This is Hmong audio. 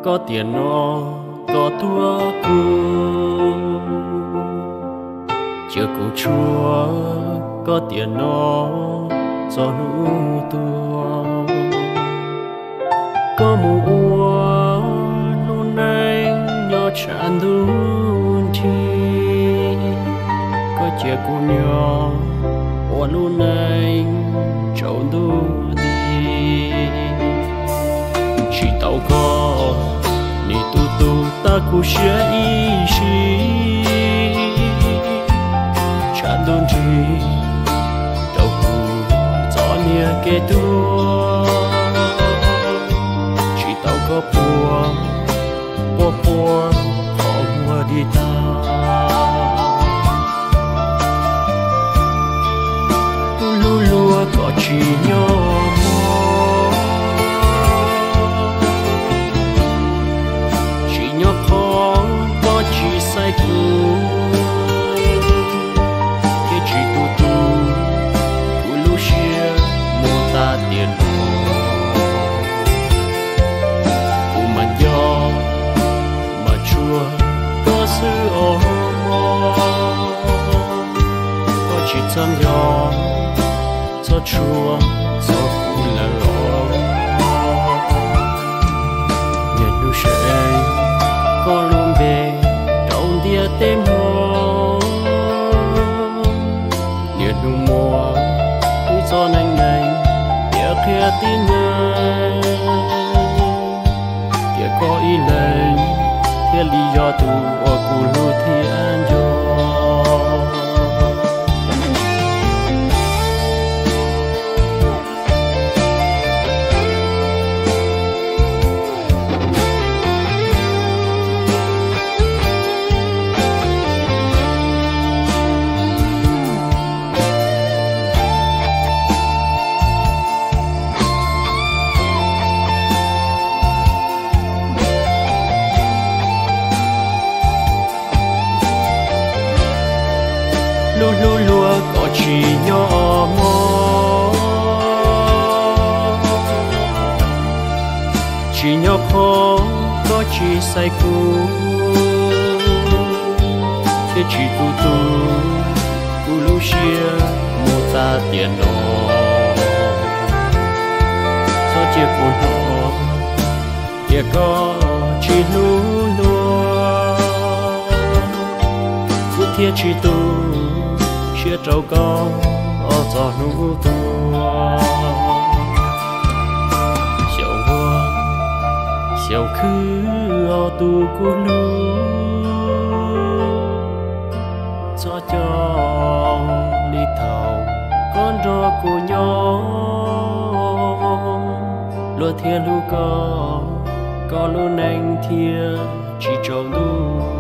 Koj tiam no koj tuaj kuv, cia kuv tshuav koj tiam no txog hnub tuag. Koj mus ua lub neej nyob tshav ntuj nrig, koj cia kuv nyob ua lub neej tsaus ntuj nti. Tsis tau koj, niam tus tub tag kuv siab ib sim, tshav ntuj nrig rau kuv txoj niag kev tuag. Tsis tau koj puag, puag puag qhov muag dim tag. Kuv hlub luag koj tsis nyob hmo, tsis nyob qhov koj tsis xaiv kuv, thiab tsis tu tu kuv lub siab mus tas tiam no. Kuv mas nco mas tshua koj xwb os mog, koj tsis txhob nco txhob tshua txog kuv lawm os. Niaj hnub seev koj lub npe rau ntiaj teb mog, niaj hnub muab wb txoj neej neeg piav qhia tib neeg, tias koj ib leeg thiaj li yog tus uas kuv hlub thiab nco. Hlub hlub luag koj tsis nyob hmo, tsis nyob qhov koj tsis xaiv kuv, thiab tsis tu tu kuv lub siab mus tas tiam no. Txhob cia kuv hnov tias koj tsis hlub luag, kuv thiaj tsis tu siab rau koj txog hnub tuag. Xyaum ua xyaum khwb os tus kuv hlub, txhob coj li thaum koj nrog kuv nyob, luag thiaj hlub koj, koj lub neej thiaj tsis tsaus ntuj.